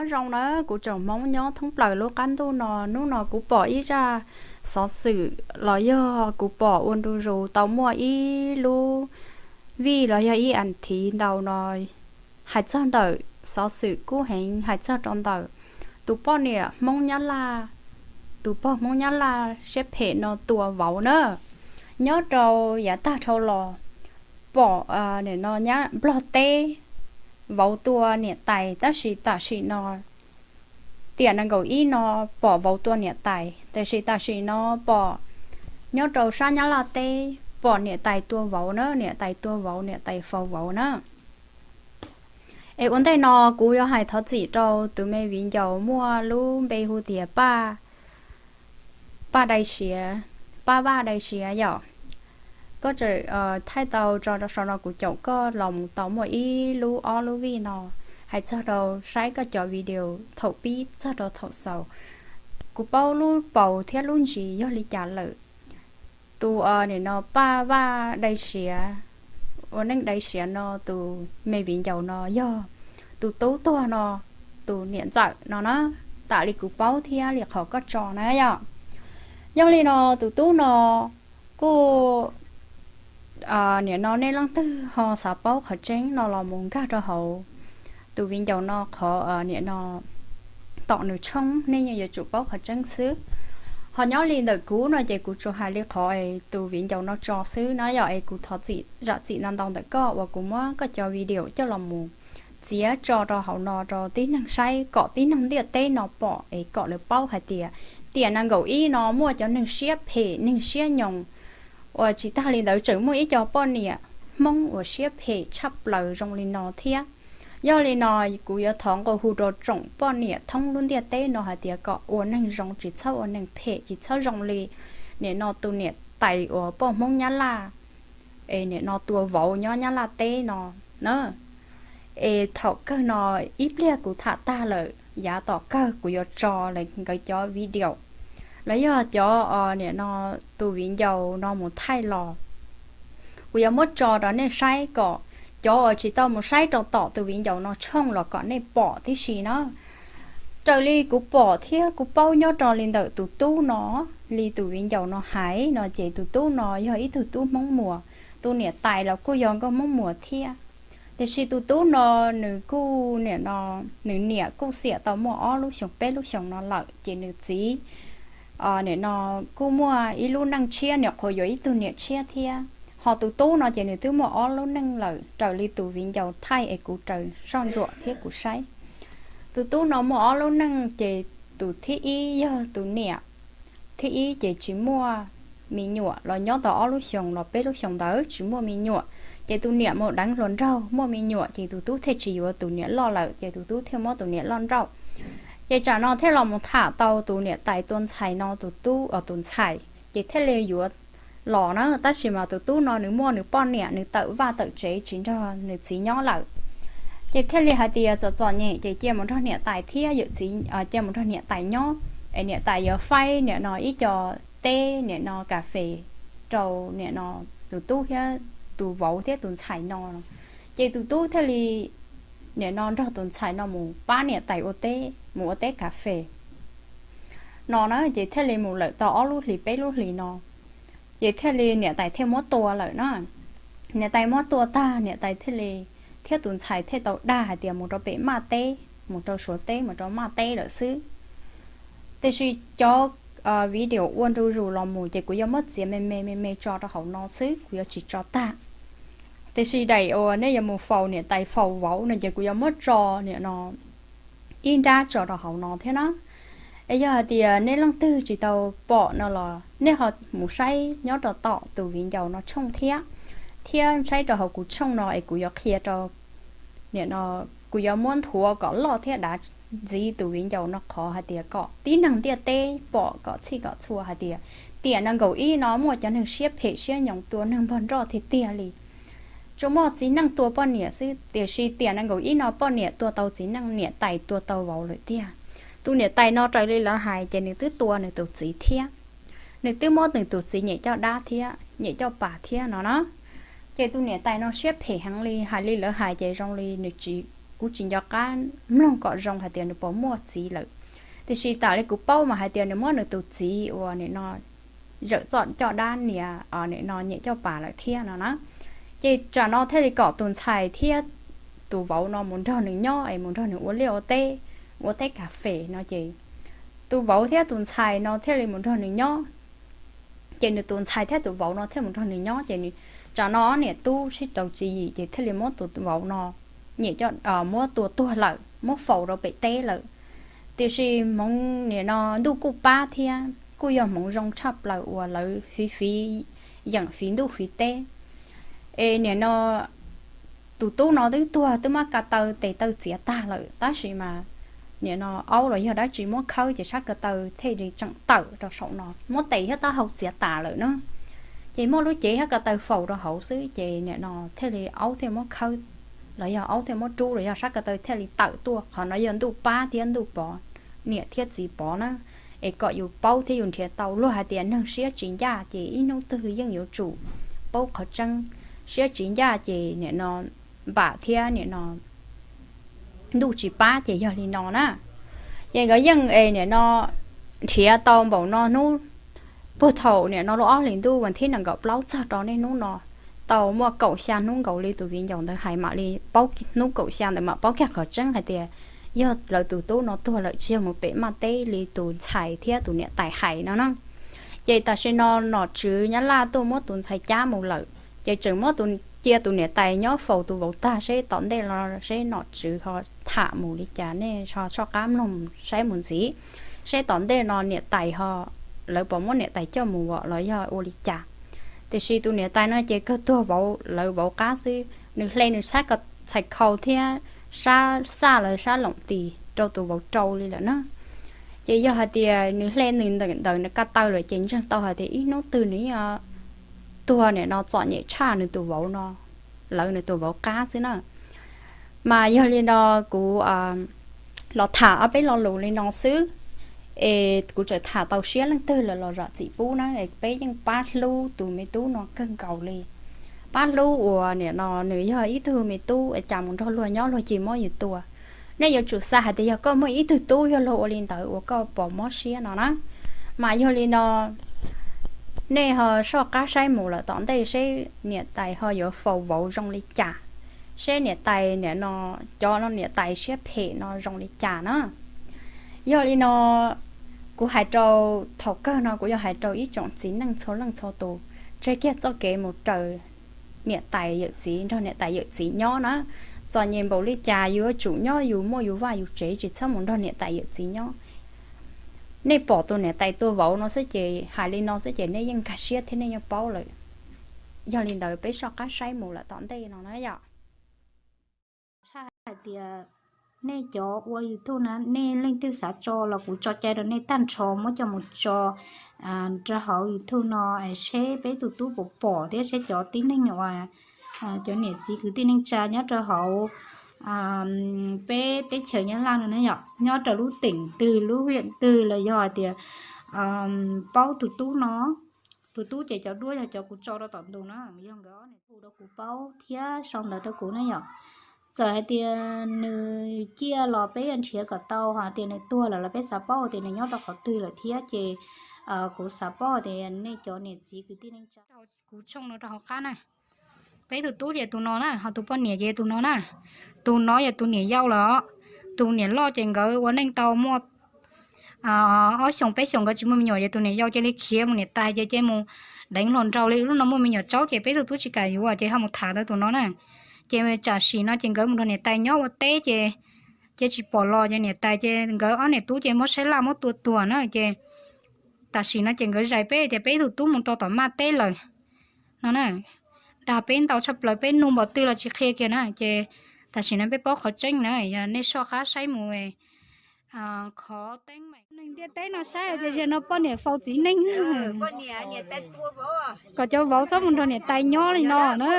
Nyob zoo na kuv tsoom Hmoob nyob thoob plaws lub qab ntuj no, hnub no kuv pom ib zaj xov xwm los yog kuv pom ua ntu zus tau muaj ib lub vij los yog ib as thiv ntau no hais txog ntawm xov xwm kub heev hais txog rau ntawm tus poj niam Hmoob Nyab Laj, tus pog Hmoob Nyab Laj siab phem no tua vauv na. Nyob rau yav tag dhau los pom nim no Nplog teb vauv tua niam tais, tab sis tam sim no tiam nees nkaum ib no pom vauv tua niam tais, tiam sis tam sim no pom nyob rau sab Nyab Laj teb pom niam tais tua vauv na, niam tais tua vauv, niam tais faus vauv na. Es ua ntej no kuv yuav hais thov txim rau tus me viv ncaus muaj lub npe hu tias Paj, Paj Dai Siav, Paj Vaj Dai Siav yom. Koj tseem thaij tau tso rau saum no kuv caum koj los mus tau muaj ib lub ob lub vij no hais txog rau saib koj cov video thaum pib txog rau thaum xaus. Kuv paub lub paus thiab lub ntsis yog li cas lawm. Tus nim no Paj Vaj Dai Siav, ua neej Dai Siav no, tus me viv ncaus no yog tus tub tuag no tus niam ntxawm no na, tam li kuv paub thiab li qhov koj tso na yom. Yog li no tus tub no kuj nim no nej leej twg ho xav paub qhov tseeb no los mus nkag rau hauv tus viv ncaus no qhov nim no tom nws tshooj nej yeej yuav tsum paub qhov tseeb xwb. Ho nyob li ntawm kuv no ces kuv tsuas hais li qhov tus viv ncaus no tso xwb na yom, es kuv thov txim zam txim ntau ntau ntawm koj uas kuv muab koj cov video coj los mus txiav tso rau hauv no rau tib neeg saib kom tib neeg ntiaj teb no pom es kom lawv paub hais tias tiam nees nkaum ib no muaj cov neeg siab phem neeg siab nyoos uas tsis tag li ntawd tseem muaj ib co poj niam Hmoob uas siab phem tshaj plaws zoo li no thiab. Yog li no kuv yuav thov nqua hu rau tsoom poj niam thoob lub ntiaj teb no hais tias kom ua neeg zoo, tsis txhob ua neeg phem, tsis txhob zoo li nim no tus niam tais uas poj Hmoob Nyab Laj es nim no tua vauv nyob Nyab Laj teb no na. Es thaum kawg no ib pliag kuv tham tag lawm yav tom kawg kuv yuav tso nkawd cov video los yog cov nim no tus viv ncaus no mus thaij los kuv yuav muab tso rau nej saib kom cov uas tsis tau mus saib rau tom tus viv ncaus no tshooj los kom nej pom tib si na. Raws li kuv pom thiab kuv paub nyob rau li ntawm tus tub no, li tus viv ncaus no hais no ces tus tub no yog ib tug tub Hmoob Muas, tus niam tais los kuj yog nkauj Hmoob Muas thiab. Tiam sis tus tub no nws kuj nim no nws niam kuj xiam tau muaj ob lub xyoos peb lub xyoos no lawm ces nws txiv nim no kuj muaj ib lub neej tshiab, nyuam qhuav yuav ib tug niam tshiab thiab. Ho tus tub no ces nws twb muaj ob lub neej lawm raws li tus viv ncaus thaij es kuv raws soj ntsuam thiab kuv saib. Tus tub no muaj ob lub neej ces tus thib ib yog tus niam thib ib ces tsis muaj me nyuam los nyob tau ob lub xyoos los peb lub xyoos ntawd tsis muaj me nyuam, ces tus niam mus deev hluas nraug muaj me nyuam ces tus tub thiaj tsis yuav tus niam loj lawm ces tus tub thiaj muab tus niam loj nrauj. Ces tsam no thiaj los mus tham tau tus niam tais tua ntxhais no tus tub os tus ntxhais ces thiaj li yuav los na. Tab sis mas tus tub no nws muaj nws poj niam, nws tawm vaj tawm tsev tsis nrog nws txiv nyob lawm. Ces thiaj li hais tias txom txom nyem ces cia mus nrog niam tais thiab yawm txiv, cia mus nrog niam tais nyob es niam tais yuav faib nim no ib co teb nim no kas fes rau nim no tus tub thiab tus vauv thiab tus ntxhais no. Ces tus tub thiaj li nim no nrog tus ntxhais no mus pab niam tais ua teb, mus ua teb kas fes no na. Ces thiaj li mus lawm tau ob lub hlis peb lub hlis no ces thiaj li niam tais thiaj muab tua lawm na. Niam tais muab tua tag niam tais thiaj li thiab tus ntxhais thiaj tau dag hais tias mus rau pem Maj teb, mus rau Suav teb, mus rau Maj teb lawm xwb. Tiam sis cov video ua ntu zus los mus ces kuv yuav muab txiav me me me me tso rau hauv no xwb, kuv yuav tsis tso tag. Tiam sis daim uas nej yuav mus faus niam tais faus vauv no ces kuv yuav muab tso nim no ib nrab tso rau hauv no thiab na. Es yog hais tias nej leej twg tsis tau pom no los nej ho mus saib nyob rau tom tus viv ncaus no tshooj thiab, thiab saib rau hauv kuv tshooj no es kuv yuav qhia rau nim no kuv yuav muab nthuav kom loj thiab dav ntxiv tus viv ncaus no qhov hais tias kom tib neeg ntiaj teb pom kom txhij kom txhua hais tias tiam nees nkaum ib no muaj cov neeg siab phem siab nyoos tua neeg npog nroj tiag tiag li. Tsuas muaj txiv neej tua poj niam xwb, tiam sis tiam nees nkaum ib no poj niam tua tau txiv neej, niam tais tua tau vauv lawm tiag. Tus niam tais no raws li lawv hais ces nws twb tua nws tus txiv thiab, nws twb muab nws tus txiv nyem coj dab thiab nyem coj pas thiab no na. Ces tus niam tais no siab phem heev li, hais li lawv hais ces zoo li nws tsis kuv tsis nco qab mloog kom zoo hais tias nws puas muaj txiv lawm. Tiam sis tam li kuv paub mas hais tias nws muab nws tus txiv uas nim no zawm txoj coj dab niam, nim no nyiam coj pas lawm thiab no na. Ces tsam no thiaj li kom tus ntxhais thiab tus vauv no mus nrog nws nyob es mus nrog nws ua liaj ua teb, ua teb kas fes no ces tus vauv thiab tus ntxhais no thiaj li mus nrog nws nyob. Ces nws tus ntxhais thiab tus vauv no thiaj mus nrog nws nyob ces tsam no niam tub sib rau tswv yim ces thiaj li muab tus vauv no, nyiam coj, muab tua tuag lawm, muab faus rau pem teb lawm. Tiam sis hmoov nim no ntuj kuj pab thiab kuj yog hmoov zoo tshaj plaws uas lawv fiv fiv yeem fiv ntuj fiv teb. Es nim no tus tub no twb tuag twb muab ko taw tes taw txiav tag lawm tab sis mas nim no aub los yog dab tsi muab khawb ces sab ko taw thiaj li tseem tawm rau saum no, muab tes thiab taub hau txiav tas lawm na. Ces muaj lub cev thiab ko taw faus rau hauv xwb ces nim no thiaj li aub thiaj muab khawb los yog aub thiaj muab rub los yog sab ko taw thiaj li tawm tuaj. Qhov no yog ntuj pab thiab ntuj pov, niam thiab txiv pov na. Es kom yus paub thiab yus nrhiav tau, luag hais tias neeg siab tsis ncaj ces ib hnub twg yeej yuav tsum paub qhov tseeb. Siab tsis ncaj ces nim no npam thiab nim no ntuj tsis pab ces yog li no na. Ces nkawd yeej es nim no nrhiav tau npaum no hnub, puag thaum nim no lub ob hlis ntuj vas thib nees nkaum plaub txog rau niaj hnub no tau muaj kaum xya hnub nkaus li tus viv ncaus ntawd hais mam li paub, hnub kaum xya ntawd mam paub kiag qhov tseeb hais tias yog lawv tus tub no tuag lawm tsis yog mus pem maj teb li tus ntxhais thiab tus niam tais hais no na. Ces tam sim no nom tswv Nyab Laj tuaj muab tus ntxhais cab mus lawm ces tseem muab cia tus niam tais nyob faus tus vauv tag seb tom ntej no seb nom tswv ho tham mus li cas, nej ho soj qab mloog saib mus ntxiv seb tom ntej no niam tais ho, lawv puas muab niam tais coj mus vom los yog ua li cas. Tiam sis tus niam tais no ces kawg tuag vauv, lawv vauv qab xwb, nws hle nws sab ko txhais khau thiab sab xaj los sab loom tis rau tus vauv rau li lawm na. Ces yog hais tias nws hle nws ntawm ntawm nws ko taw lawm ces ntseeg tau hais tias ib hnub twg nws yeej tuag nim no txom nyem tshaj nws tus vauv no, lawv nws tus vauv qab xwb na. Mas yog li no kuv los tham ob peb lo lus li no xwb, es kuv tseem tham tau siab leej twg lawm los zam txim pub na. Peb yeej pab hlub tus me tub no kawg nkaus li, pab hlub uas nim no nws yog ib tug me tub es cas mus nrog luag nyob luag cia muab yus tua. Nej yuav tsum xav hais tias yog koj muaj ib tug tub yog luag ua li ntawd uas koj puas mob siab no na. Mas yog li no nej ho soj qab saib mus lawm tom ntej seb niam tais ho yuav faus vauv zoo li cas, seb niam tais nim no, cov no niam tais siab phem no zoo li cas na. Yog li no kuv hais rau, thaum kawg no kuv yuav hais rau ib tsoom txiv neej txhua leej txhua tus, tseg kiag txoj kev mus raws niam tais yawm txiv, nrog niam tais yawm txiv nyob na. Txom nyem npaum li cas yus yuav tsum nyob yus muaj yus vaj yus tsev, tsis txhob mus nrog niam tais yawm txiv nyob. Nej pom tus niam tais tua vauv no xwb ces hais li no xwb ces nej yeej nkag siab thiab nej yeej paub lawm. Yog li ntawd peb soj qab saib mus lawm tom ntej no na yom. Tshaj hais tias nej cov ua YouTube na, nej leej twg xav tso los kuv tso cai rau nej tag nrho muab coj mus tso rau hauv YouTube no, seb peb tus tub puas pom thiab seb cov tib neeg uas cov niam txiv kwv tij neej tsa nyob rau hauv peb teb chaws Nyab Laj no na yom, nyob rau lub teem twg lub hiam twg los yog hais tias paub tus tub no, tus tub ces cov duab yog cov kuv tso rau tom ntug na, yog nkawd ob niam tub rau kuv paub thiab sau ntawv rau kuv na yom. Txawm hais tias nws ciaj los peb yuav nrhiav kom tau, hais tias nws tuag lawm los peb xav paub tias nws nyob rau qhov twg lawm thiab ces kuv xav paub tias nej cov niam txiv kwv tij neej tsa, kuv tshooj no rau hauv qab na. Peb tus tub ces tus no na, ho tus poj niam ces tus no na. Tus no yog tus niam yau lawm os. Tus niam loj ces nkawd ua neej tau muaj ob xyoos peb xyoos nkawd tsis muaj me nyuam ces tus niam yau cia li khiav mus niam tais ces cia mus deev hluas nraug li. Lub no muaj me nyuam tsaub ces peb tus tub tsis kam yuav ces ho mus tham ntawd tus no na. Ces tam sim no ces nkawd mus nrog niam tais nyob ua teb ces, ces tsis pom los ces niam tais ces nkawd ob niam tub ces muab saib laj muab tua tuag na ces tam sim no ces nkawd zais peb tias peb tus tub mus rau tom maj teb lawm no na. Dag peb ntau tshaj plaws, peb nug npaum twg los tsis qhia kiag na ces tam sim no peb paub qhov tseeb na, yog nej soj qab saib mus qhov teeb meem neeg ntiaj teb no saib tias zaum no poj niam faus txiv neej, kom cov vauv txhob mus nrog niam tais nyob li no na.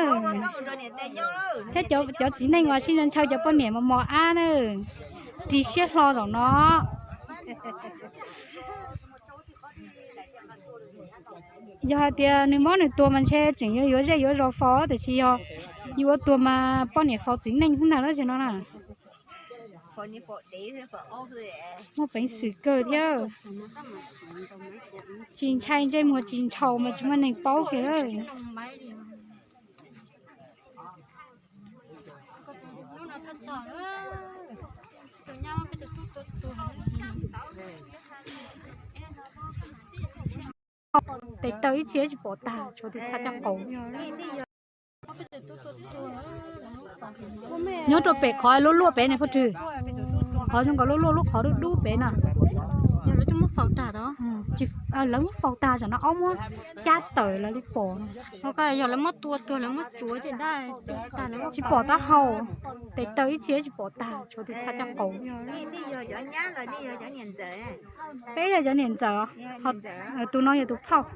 Thiab cov txiv neej uas sib ntshaw cov poj niam mos mos ab na, ris siab hlo zaum no. Yog hais tias nws mob nws tuag mas ntshe tseem yuav yuav zej yuav zos faus, tiam sis yog yus ua tuag mas poj niam faus txiv neej xwb ntag na, zaum no na. Muaj peev xwm kawg thiab. Tsis ntshai ntsej muag tsis ntshaus mas tsis muaj neeg paub kiag lawm. Tes taw ib txhia tsis pom tag, tshuav tus txhab caj qaum. Nyob rau pem qhov luaj luaj pem ne Phoj Rwg. Qhov zoo nkaus luaj luaj lub qhov dub dub pem na. Lawv muab faus tag tsam no ob muab cab tawm los li pom. Yog lawv muab tua tuag lawv muab tsuav ces dab tag lawv. Tsis pom taub hau, tes taw ib txhia tsis pom tag, tshuav tus txhab caj qaum. Peb yog cov niam ntxawm, tus no yog tus phauj.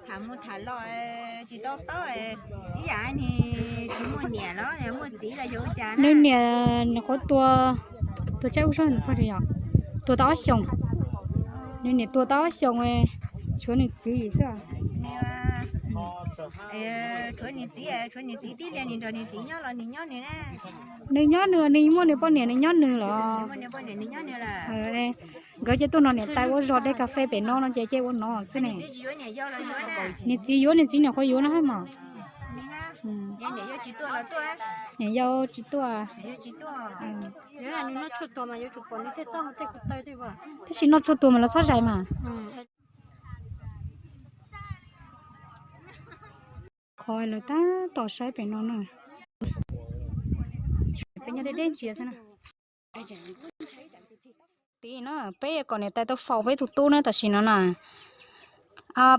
Tham mus tham los tsis tau taub, ib yam tsis muaj niam los muaj txiv los yog ua cas. Nws niam nws qhuav tua, tua tshaib ub sab nws poj niam, tua tau ob xyoos. Nws niam tua tau ob xyoos, tshuav nws txiv xwb. Tshuav nws txiv, tshuav nws txiv tib li nws nrog nws txiv nyob los nws nyob nws na. Nws nyob nws, nws muaj nws poj niam nws nyob nws los. Nkawd ces tuaj nrog niam tais ua zog de kas fes pem no no ces ces ua no xwb ne. Niam txiv yuav, niam txiv niam qhuav yuav no hab mas. Niam yau tsis tuaj. Tab sis noj tshuaj tuag mas los txhob zais mas. Qhov lawv tab tom saib pem no na. Peb nyob deb deb ntsia xwb na. Tim na, peb yuav kom niam tais tau faus peb tus tub na tam sim no na.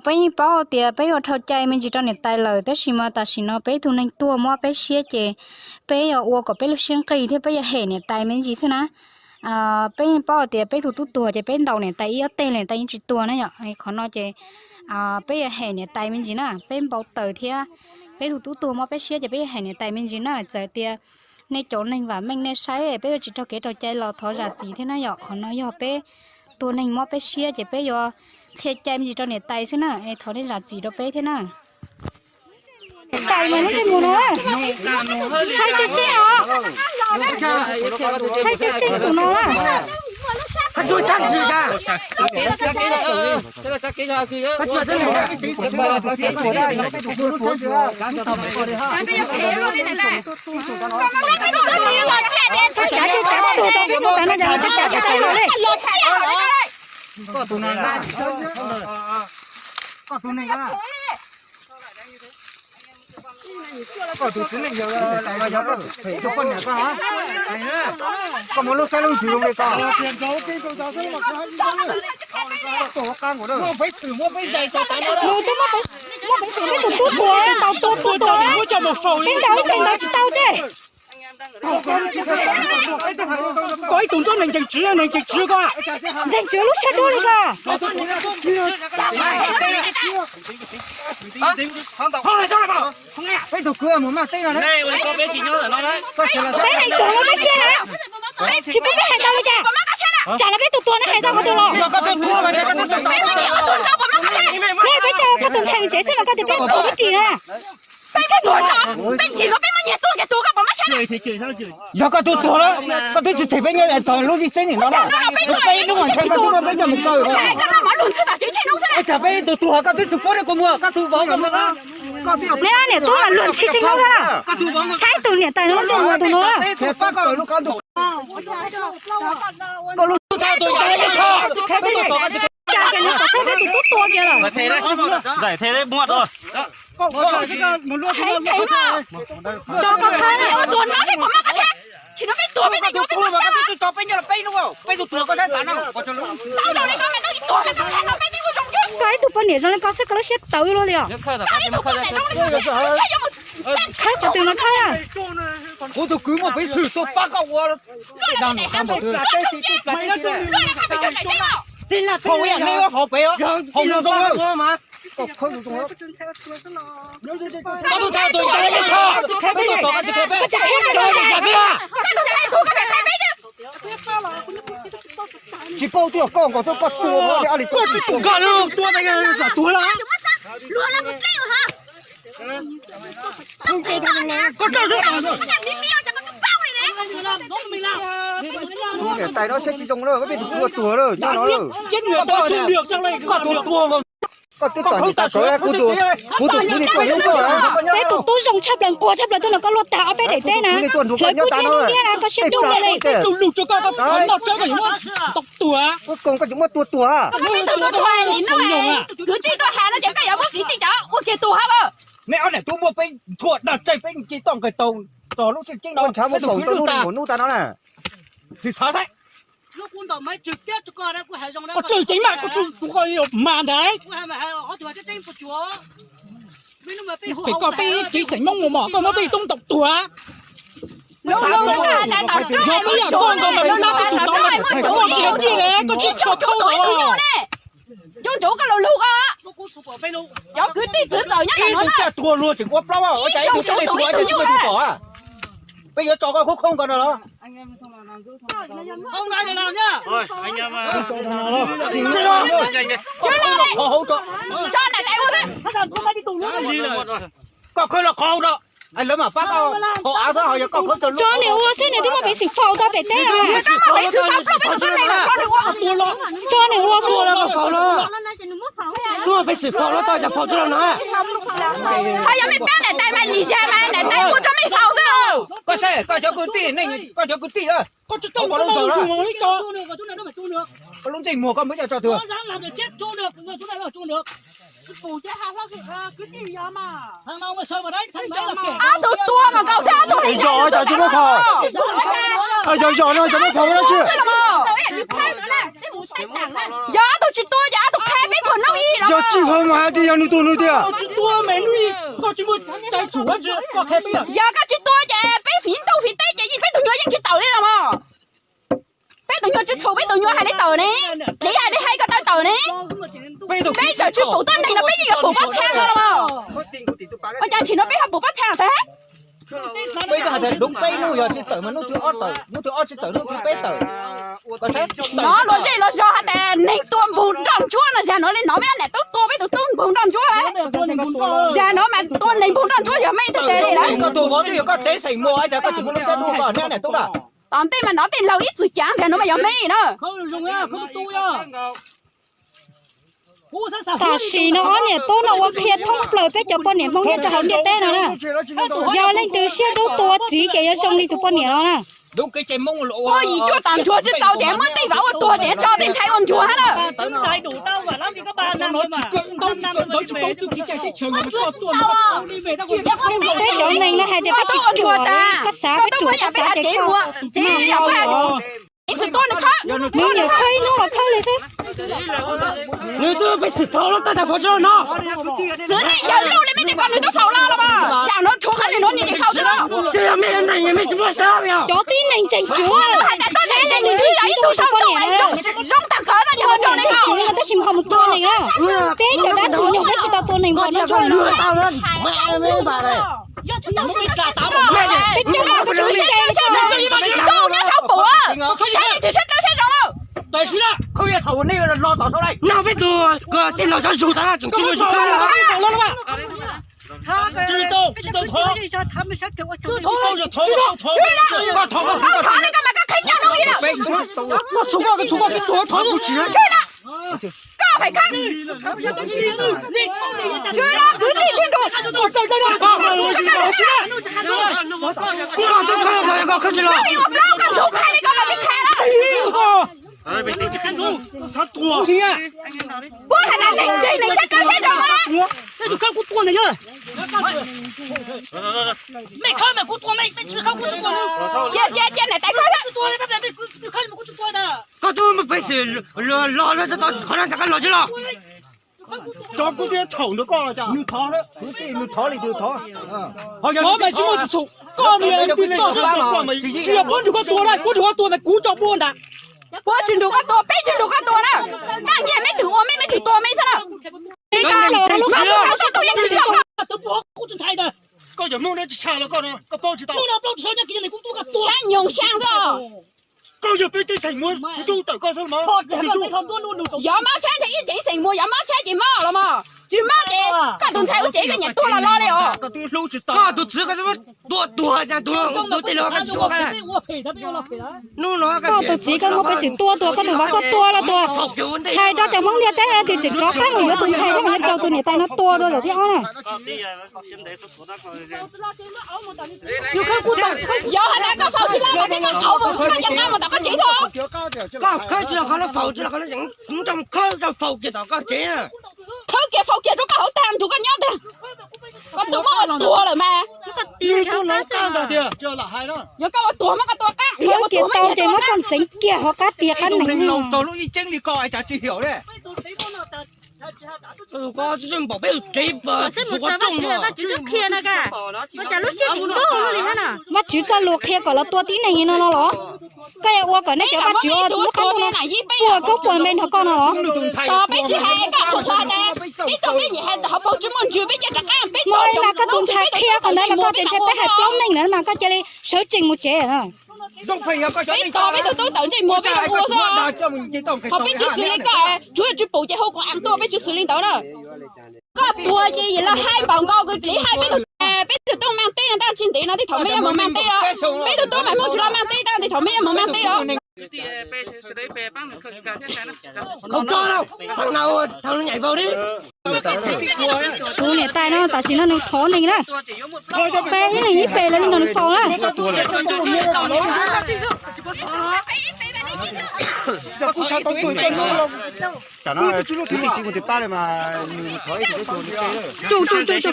Peb yeej paub tias peb yuav dhau cai me ntsis rau niam tais lawm, tab sis mas tam sim no peb tug neeg tuag mob peb siab ces peb yuav ua kom peb lub siab nqig thiab peb yuav hem niam tais me ntsis xwb na. Peb yeej paub tias peb tug tub tuag ces peb ntaus niam tais ib ob teg los niam tais yeej tsis tuag na yom. Qhov no ces peb yuav hem niam tais me ntsis na, peb npau taws thiab peb tug tub tuag mob peb siab ces peb yuav hem niam tais me ntsis na. Txawm tias nej cov neeg vam meej nej saib peb yuav tsis raug kev raug cai los thov zam txim thiab na yom. Qhov no yog peb tus neeg mob peb siab ces peb yuav qhia cai me ntsis rau niam tais xwb na, es thov nej zam txim rau peb thiab na. Niam tais mas neb mus no, saib tseeb tseeb os, saib tseeb tseeb tus no. Koj tus txiv neej yawg los yog koj tus poj niam koj, koj muaj lub siab lub ntsws zoo li koj. Muaj peev xwm peb tus tub tuag tau tua tua, peb ntaus ib teg ntaus tsis tau ces. Koj ib tug ntuj neeg ntseeg tswv, neeg ntseeg tswv koj. Ntseeg tswv lub siab dub li koj. Peb tug kwv mus maj teb no, peb hais tuag los peb siab na, tsis pub peb hais tau li cas. Tsam no peb tus tuag no hais tau qhov twg los? Peb, peb coj koj tus ntxhais mus tsev xwb mas koj tias peb tuag peb ris na. Yog koj tug tuag lawm, koj twb tsis tseg peb nyob tog lub zim tseeb nim no na. Peb hnub mas ntshai koj twb muab peb coj mus kaw. Tsam peb tus tuag koj twb tsis pub rau kuv mus, koj tug vauv. Neb niam tub mas luag ntxhi tseeb no, saib tus niam tais no tus no. Cas neb kom txhob saib tus tub tuag kiag lawm. Tso koj khawb na. Koj ib tug poj niam zoo li koj xwb koj lub siab tawv luaj li os. Khawb qhov twg no khawb. Kuv tus kwv muaj peev xwm tuaj pab koj ua. Thaum ib yam nej hauv pem hauv zoo zoo. Koj tus ntxhais tus ntxhais, peb tus tuag koj tsis qhia peb, koj tus ntxhais tus koj pem qhia peb. Tsis paub twb yog koj nkaus xwb, koj tua li ab li koj tsis tua. Koj lub tua tag, tuag lawm. Luag lawm mus tsev. Koj niam tais no siab tsis zoo lawm, peb tus kuj tuag lawm nyob no lawm. Koj twb txom nyem tas kawg, kuv tus, kuv tus kuv niag tuaj hlub koj. Peb tus tub zoo tshaj plaws, nquag tshaj plaws tuaj nrog koj luaj tag ob peb daim teb na. Hlawv kub thiab hnub thiab na, koj siab dub li. Koj yuav muab tua tuag. Kwv tij tuaj has no ces koj yuav muab kwv tij cov ua kiag tuag hab. Nej ob niam tub muaj peb tshuaj dag tseg peb nce toj nqes taug txog lub xyoo ceeb no, peb tus kwv lub tag. Tsis xav thiab. Koj tseem ceeb mas koj tsis tus koj mas ntag. Pem koj peb tsev xeem Hmoob mus mos koj muab peb tub ntaus tuag. Yog peb yam koj nkaus mas peb nab peb tus tod mas koj tsis hais tiag li, koj tsis tshua khaub ntawd. Cov kwv tij txwv txawm nyob ib tug caj tuag luag tseem ua plaub ua cas ib tug txawj li tuag ib tug tsis muaj tus pom. Peb yuav tso koj khub khoob nkaus no los. Koj khawb los qhov hauv no, lawv mam pab koj haus av xwb ho yog koj khawb tso lub. Tso niam ua xwb, niam twb muaj peev xwm faus tau pem teb. Tso niam ua xwb. Twb muaj peev xwm faus los tau cas faus tsis los no. Ho yog mej pab niam tais mas lim zag mas niam tais ua tso mej faus xwb. Koj saib koj cov kwv tij, koj cov kwv tij, koj lub ntsej muag koj muab coj tso twg. Ob tug tuag mas nkaus xwb, ob tug li zog. Yog ob tug tsis tuag ces ob tug qhia peb puag hnub ib los. Yog tsis haum mas hais tias yog nws tus nws tiag. Yog koj tsis tuag ces peb fiv ntuj fiv teb ces yeej peb tus nyuag yeej tsis tawm li los mas. Peb tus nyuag tsis txhaum peb tus nyuag hais li tawm ne, li hais li hais koj tawm tawm ne. Peb tseem tsis pum tuab neeg no peb yeej yuav pum pob txha no los mas. Ua cas tsim no peb ho pum pob txha tag. Peb twb hais tias dub peb hnub yog tsis tawm mas hnub twg ob tawm, hnub twg ob tsis tawm, hnub twg peb tawm. Hnov luag zej luag zog hais tias neeg tua npug nroj ntsuab no, zag no li no mej niam tub tua peb tus tub npug nroj ntsuab lawm. Zag no mas tua neeg npug nroj ntsuab yog mej tug tes li lawm. Koj tus vauv twb yog koj tsev xeem muas, cas koj tsis muaj lub siab dub koj niam tub na. Tom ntej mas nov tej laug ib txwm cav, zag no mas yog mej na. Tam sim no ob niam tub no ua qhia thoob plaws peb cov poj niam Hmoob nyob rau hauv ntiaj teb no na. Yog leej twg siab dub tua txiv ces yuav zoo li tus poj niam no na. Muaj yim cuaj tas nchuav tsis tau ces muab tej vam ua tuag ces tso tej ntxhais ua nchuav hab na. Peb cov neeg no hais tias peb tsis ruam, koj xav peb ruam koj xav ces koj mag hlo li os. Nws niam khawb ib hnub los khawb li xwb. Nws twb peb tsis faus los tab tas faus tsis los no. Txwv nej yawg lauj li mej tias koj nws twb faus los los mas. Tsam no tshuav qhov nws no nws tsis faus tsis los. Cov tib neeg tseem tshuav saib leej twg tsis tsis tus poj niam no. Zoo tag kawg no ces mus tua neeg, tab sis ho mus tua neeg na. Peb cov dab tuag nyuag peb tsis tau tua neeg npaum no tso. Peb coob peb tsis tau sab pum, saib tsis tau sab zoo. No peb tug tej laus cov zug tas tseem tsis mus zug. Thov li koj mas koj qhib ncaug no li lawm. Koj txhum koj, koj txhum koj, koj txhum koj, koj txhum koj. Koj phem khab. Tswv los kwv tij tswv nraug. Koj ua plaub koj ntug qhia li koj mas pib qhia lawm. Puab hais tias neeg ntseeg neeg saib kawg saib zoo na. Cia cia cia niam tais khawb. Koj twb muaj peev xwm los los tau qhov no cas koj los tsis los? Cov kuv twb txhaum nrog koj los cas? Nws thov, nws thov li tus thov. Thov mas tsis muaj tus txhaum. Koj niam tij li koj xwb, koj mas tsis yog puab nrug koj tua na, puab nrug koj tua mas kuv tso puab ntag. Puab tsis nrug koj tua, peb tsis nrug koj tua na. Maj nyiaj meb twg ua meb, meb twg tua meb xwb na. Koj yog Hmoob no tsis tshaj los koj no, koj paub tsis tau. Xyab nyoog xyaa xwb. Koj yog peb tsev xeem muas ncuj tawm koj xwb los mas. Yog mob xyab ces ib tsev xeem muas yog mob xyab ces mob los mas. Tsis muaj ces koj tus ntxhais ua tsev koj nyiam tua los los li os. Koj tus txiv koj tua tuag cas tus tus tej los koj tsis ua koj. Hnub no koj tus txiv koj muab peb tsis tua tuag, koj tus vauv koj tua los tuag. Hais rau cov Hmoob ntiaj teb no tias tseem rov qab mus yuav tus ntxhais thiab mus yuav tau tus niam tais no tua dua lawm thiab ob na. Yog has tas koj faus tsis laj mas peb koj qauv mus koj cov qab mus tom koj tsev xwb. Koj khawb tsis los qhov no faus tsis los qhov no, kuv nrog khawb rau faus kiag tom koj tsev. Khawb kiag faus kiag rau koj hauv tag nrho koj nyob ntag. Koj tus muab ua tuag lawm mas. Yog koj ua tuag muab koj tua qab, yog ua tuag muab koj tua qab. Ces muab koj ntxeev kiag hauv qab tiag qab nees. Ua cas lub siab tsis loj li na. Vajtswv txoj lus qhia kom los tua tib neeg li no no los? Koj yuav ua kom nej cov vajtswv lub qab ntuj no puas koob puas npe nrog koj no los? Peb tsis hais koj qhuas qhuas tas peb tos peb nyiam hais hauv paus tsis muaj ntsws peb cia rov qab peb tos mas koj tus ntxhais qhia qhov ntawd mas koj tias ntshe peb hais plaub meej lawm mas koj cia li sawv tsees mus tsev. Peb tos peb tus tub tawm ntsej muag peb ua xwb. Qhov peb tsis xws li koj, tsuav tsis pum ces hu kom tuaj peb tsis xws li ntawd na. Koj tuag ces los hais npaum nkaus kws pliv hais peb tug, peb tug tub mas teb no ntaj tsis ntev no tej thaum peb yuav mus mas teb los, peb tug tub mas muaj tsis los mas teb tab tej thaum peb yuav mus mas teb los. Tus niam tais no tam sim no nws thov neeg na, peb ib leeg ib pes los li no nws faus na. Tsuj tsuj tsuj tsuj.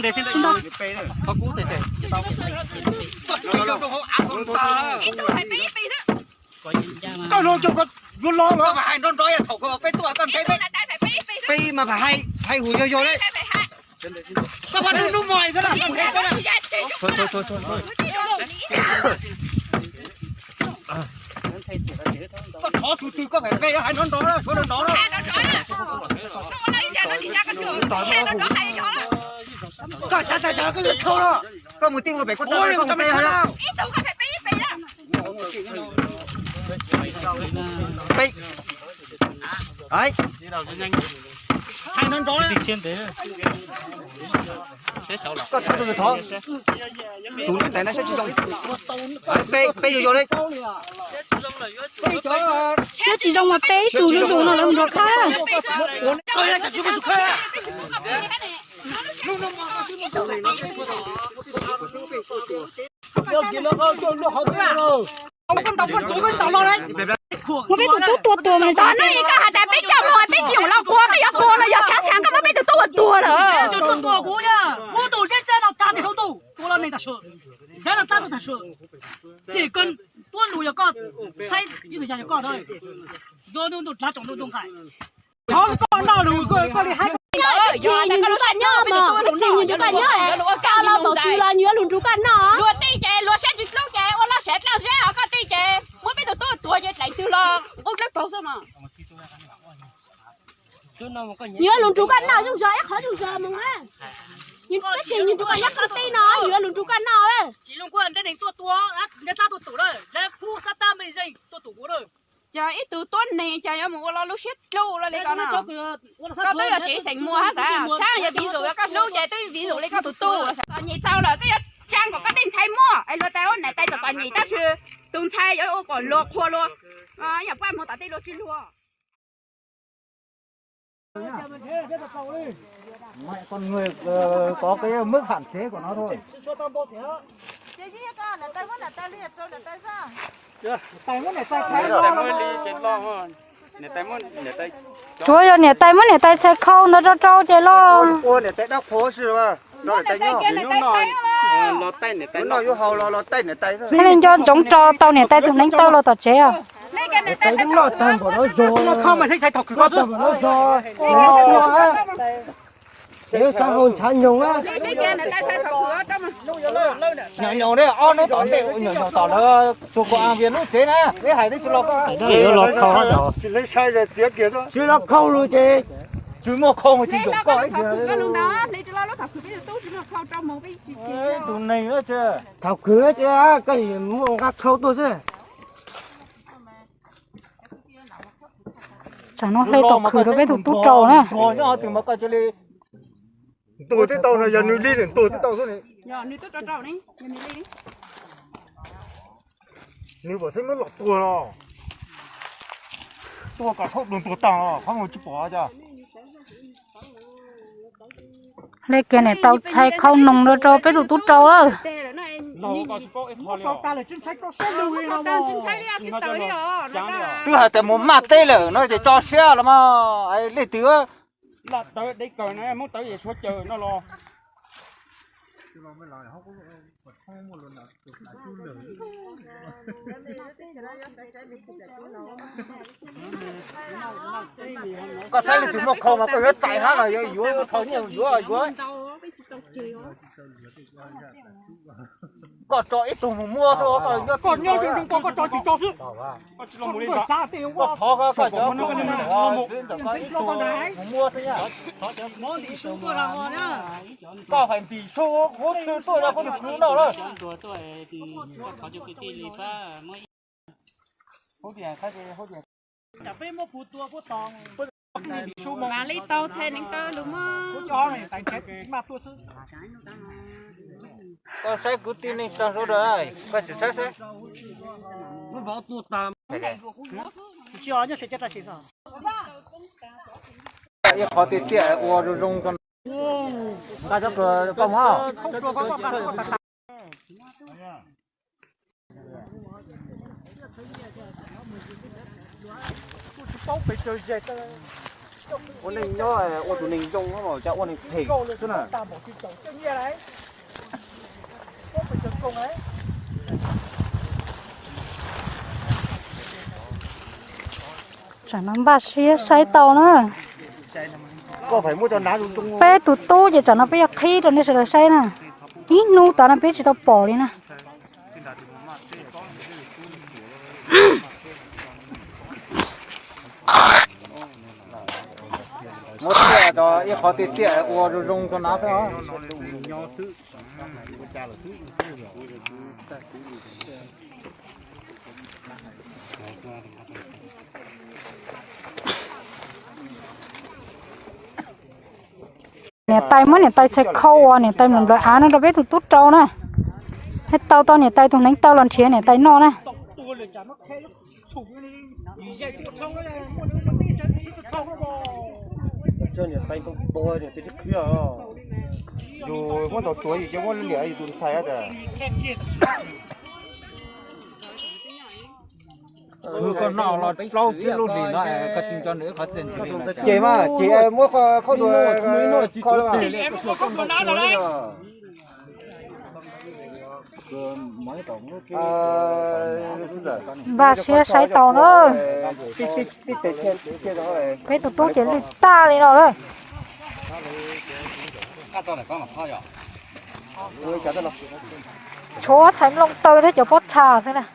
Koj los, koj yuav los los? Peb mas hais hais hum yog yog li. Koj pab hnub hnub mo xwb na. Koj thov tus twg koj phem phem hais nrov nrov na, suav nrov nrov na. Koj xav tag xav koj yuav dhau los. Koj mus tij ua pem koj tau koj mus pe hais. Hais nrov nrov. Koj thov tus twg thov? Tus niam tais no siab tsis zoo. Pe, pe yus yus li. Siab tsis zoo mas pe ib tug zuj zus no lawv mus nrog khawb. Muab peb tus tub tua tuag mas. Tam no koj has tas peb coj mus peb tsis mus los quas, koj yuav quas los yog xav xav koj muab peb tus tub ua tuag lawm. Tus tus tua kuv, kuv tus zeb txeb no kav tej saum ntuj tua los neeg tag sua, zeb los tab tuaj tag sua. Ces koj tuab lus yog koj saib ib tug xya yog koj, yog ntuj dlav tsaus ntuj ntuj nqaim. Qhov koj noj lus koj li hais. Tsis nws nrug koj nyob mas, tsis nws nrug koj nyob, koj los maum twg los nws yuav lug nrug koj noj. Luag tej ces luag siab tsis hlub ces ua loj siab dlawb zeb, ho koj tej ces muab peb tus tub tuag ces dlaim twg los nqub dlawb paug xwb mas. Nws yuav lug nrug koj noj zoo zog ib qhov zoo zog mus na. Tab sis nws nrug koj nyob qhov teb no nws yuav lug nrug koj noj. Ib tug tuab neeg cas yuav mus ua lo lub siab dlub ua luaj li ko no. Koj twb yog tsev xeem muag hab xav, xav yog vis zus yog koj hlub ces twb vis zus li koj tus tub los xav. Tos nyem tau lawm koj yuav tsaa kom koj tej ntxhais muaj es luag tais ua niam tais txom txom nyem tab sis tus ntxhais yuav ua kom luag qhuas luag, yam paj muag tom tej luag tsis luag. Mẹ con người, ờ, có cái mớc hạn chế của nó thôi. Tsuav yog niam tais muab niam tais txhais khau ntawd rau rau ces los. Hab li nco ntsoov rau tau niam tais tus hneev taw los tom tsev os. Nyob nyob ne, ob hnub tom ntej nyob nyob tom lawv tus kuv a Vias lub tsev na, peb hais twb tsis los koj. Yuav los khau, tsis los khau lus ces tsis muaj khau tsis ncaum koj ib tus neeg. Thaum khwv ces koj muaj nqa khau tuaj xwb. Tsam no hle tom khwv rau peb tus tub rau na. Tuag twb tau no, yog nws li nws tuag twb tau xwb ne. Nws pom xeeb muab los tuag los. Tuag kom khaub dua tuag tag los qhov mus tsis pom cas. Li kiag niam tais txhais khau noog rau rau peb tus tub rau lawm. Twb hais tias mus maj teb lawm no ces tso siab los mas leej twg. Koj saib leej twg muaj khau mas koj yuav txais hab los yuav yuav khau nyiaj yuav yuav. Koj tso ib tug mus muab xwb, koj nyob zoo zoo, koj tso tsis tso xwb. Koj thov koj cov mus muab xwb na. Koj hais ntim su huv si tuaj yog koj tus kwv noj lawm. Koj saib kwv tij neej tsa sawv daws, koj sim saib saib. Ib qho tiaj tiaj ua zoo zoo. Nqa cov koj mog. Ua neej nyob ua tus neeg zoo, cas ua neeg phem xwb na. Tsam no npaj siab saib tau na. Peb tus tub ces tsam no peb yuav qhib rau nej sawv daws saib na. Ib hnub tas no peb tsis tau pom li na. Muab tiaj, ib qho tiaj tiaj ua zoo zoo rau na xwb. Niam tais muab niam tais txhais khau uas niam tais nplawm av no rau peb tus tub rau na. Hais tau tau niam tais tus hneev taw los nrhiav niam tais noj na. Yus muab ntau tuav yus cia muab liam yus tus ntxhais tas. Koj noj los plaub tsib lub hlis no koj tsis nco nws qhov txhia ntswg li. Ces mas ces muab khaub dua kho. Npaj siab saib tau na. Peb tus tub ces lwj tag li no lawm. Tshuav txhais nplooj taw thiab cov pob txha xwb na.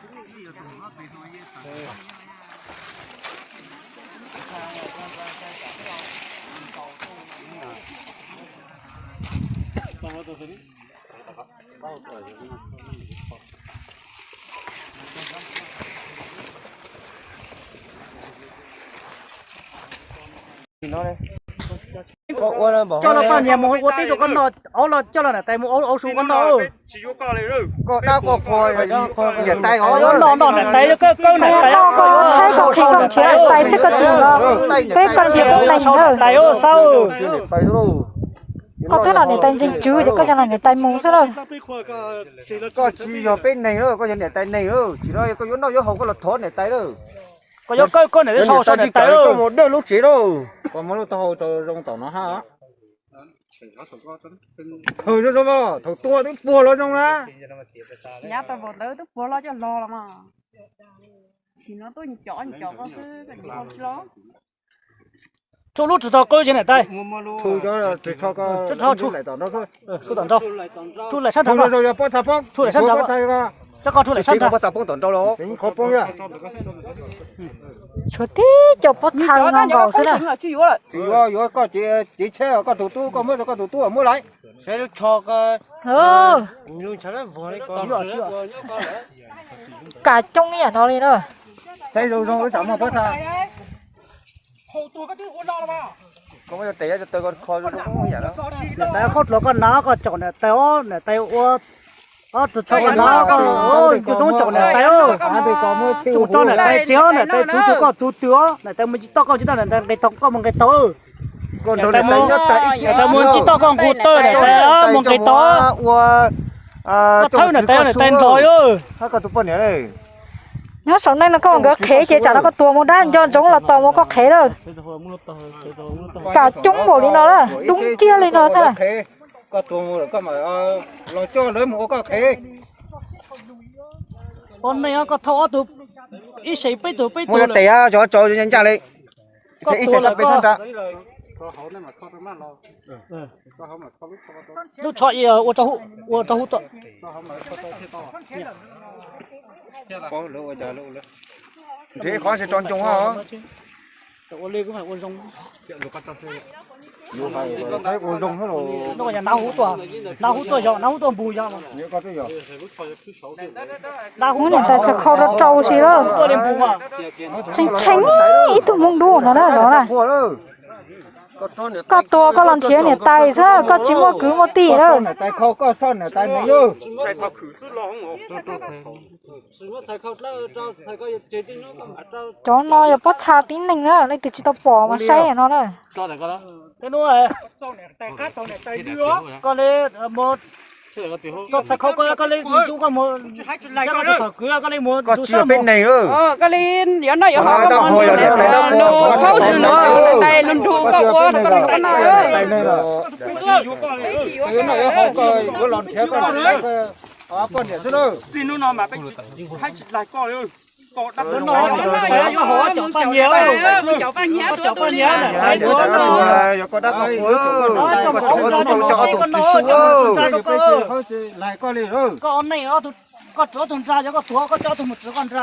Coj los paj nyias mus ua teb rau koj noj, aub los coj los niam tais mus aub su koj noj. Koj dab koj qhua, niam tais os. Noj noj niam tais, koj niam tais, koj yuav sau niam tais, peb koj tsis sau niam tais, xav. Koj twb los niam tais ntseeg tswv ces koj coj los niam tais mus xwb lawm. Koj tsis yog peb neeg lawm, koj yog niam tais neeg lawm, tsis no koj yuav noj yuav haus koj los thov niam tais lawm. Koj yuav kawg koj niam tais sau niam tais lawm. Koj mus dawj lub tsev lawm. Koj muab lub taub hau rau zoo tom no hab. Thaum zoo zoo, thaum tua twb puag los zoo na. Yav tau npaum ntawd twb puag los coj los los mas. Sim no tuaj cov cov koj xwb, koj tsis los. Tshuab lub tsis tau qwb tsis niam tais. Tshuab tom nraud, tshuab laim sab nraud, tshuab laim sab nraud, coj koj tshuab laim sab nraud. Tshuav tib co pob txha no nkaus xwb na. Tsis yuav, yuav koj cev tsheb, koj tus tub, koj muab rau koj tus tub muab lawm. Kam coob ib yam no li na. Saib zoo zoo wb tsam muaj pob txha. Niam tais koj dluav koj hnav koj caum niam tais os, niam tais ua ob tug tsho koj hnav koj ua ncu roob caum niam tais os. Tsum tso niam tais tsev os, niam tais txuv tug koj txuv tw os, niam tais mus nce toj koj nce toj, niam tais nqis taug koj mus nqis taug. Niam tais mus nce toj koj nqus taw, niam tais mus nqis taug. Koj thawb niam tais, niam tais nrog. Nyob saum neej no koj ua nkawd qhev ces tsam no koj tuag mus dab nco ntsoov los tos mus koj qhev lawm. Kam coob npaum li no na, dub kiag li no xwb. Ua neej koj thauj ob tug, ib seem peb tug peb tug tes cov tso ncaj li, ib teg sab peb sab nrad. Lub tsho ua rau hauv, ua rau hauv tuaj. Nrhiav qhov tso ncoo os. Ua zoo, hnav hub tuaj, hnav hub tuaj yog, hnav hub tuaj npus yog. Ub, niam tais txhais khau rau rau si lawm. Tshee tshee ib tug hmoob dub no na zov na. Koj tuag koj los nrhiav niam tais xwb, koj tsis muaj kwv muaj tij lawm. Cov no yog pob txha tib neeg na, leej twg tsis tau pom mas saib no na. Koj li tso txhais khau koj, koj li ntxub koj mus, koj tsis yog peb neeg. Koj li yuav noj yuav haus, lus khaub lus nrug koj ua rau koj li koj noj. Txij hnub no mas peb tsis haib tsis dlaig koj li. Koj cov paj nyiaj, koj cov paj nyiaj, yog koj dab koj qhua, koj tsuav ob tug ntsa, koj tsuav ob tug ntsa, yog koj tuag koj coj ob tug mus tsuav koj ntsa.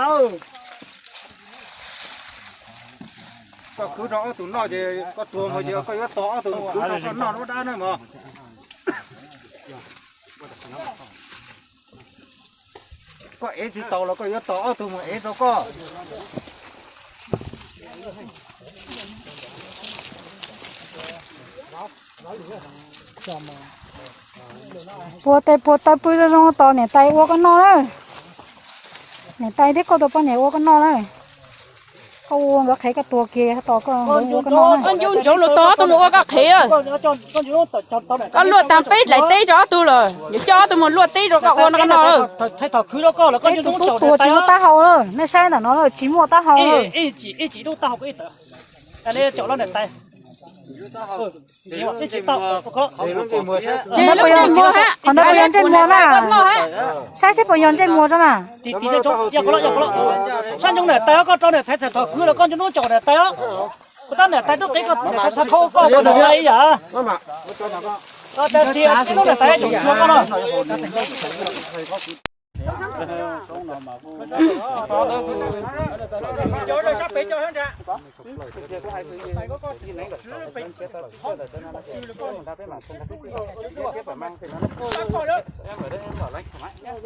Koj khwv rau ob tug noj ces koj tuag mus ces koj yuav tos ob tug mus khwv rau koj noj lub dab na mog. Koj ev tsis tau los koj yuav tos ob tug mus ev rau koj. Puag tes puag taw pw zoo zoo tos niam tais ua koj noj na. Niam tais thiab koj tus poj niam ua koj noj na. Koj ua nkawd qhev koj tuag kiag tos koj ua koj noj na. Koj ncu ntsoov los tos ob tug mus ua koj qhev. Koj luaj tag peb dlaim teb rau ob tug lawm, yuav coj ob tug mus luaj teb rau koj ua no koj noj. Peb tus tub tuag tsis muaj taub hau lawm, nej saib ntawm no tsis muaj taub hau lawm. Qhov ntawd puas yog ntsej muag na? Saib seb puas yog ntsej muag na. Sab ntsoov niam tais, koj tso niam tais txhais thom kwv los koj ncu ntsoov caum niam tais os. Kuv tab niam tais tub qev koj, niam tais txhais khau koj puas ntsoov ib yam. Koj tsis txhais khau niam tais caum tsuag koj no.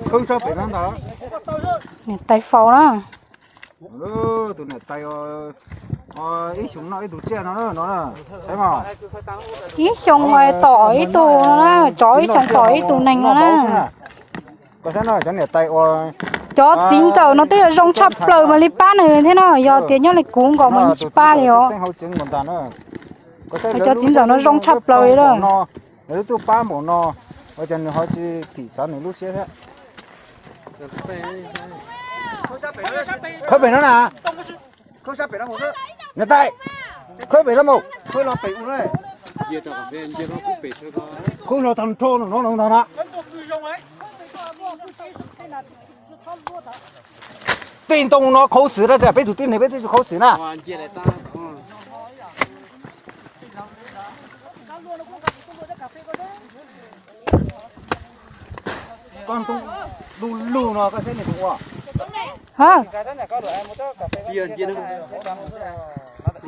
Khwb sab pem no ntag. Niam tais faus na. Tus niam tais ib xyoos noj ib tug tsiaj no no, saib mas. Ib xyoos mas tom ib tug no na, tsov ib xyoos tom ib tug neeg no na. Koj saib no, cov niam tais ua, cov txiv ntxawm no twb yog zoo tshaj plaws mas li pab nws thiab no, yog tias nyob li kuv nkaus mas yeej tsis pab li os. Cov txiv ntxawm no zoo tshaj plaws li lawm. Nws lub tuaj pab npaum no, ua cas nws ho tsis thim xav nws lub siab thiab. Khawb pem no na. Niam tais, khawb pem no mus. Khawb los tag nrho no no ntag na. Tej ntoo no qhauv xwm na, peb tus tib neeg peb twb tsis qhauv xwm na. Koj ntoo lug lug no koj saib nws ua.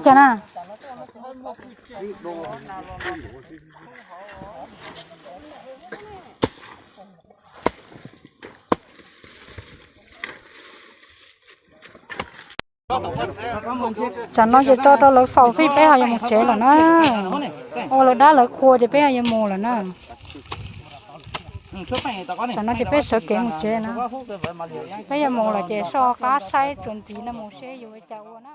Cas na. Tsam no ces tso rau lawv faus xwb, peb ho yuav mus tsev lawm na. Ua lawv dab lawv qhua ces peb ho yuav mus lawm na. Tsam no ces peb sawv kev mus tsev na. Peb yuav mus lawm ces soj qab saib txuas ntxiv no mus seb yuav ua cas ua na.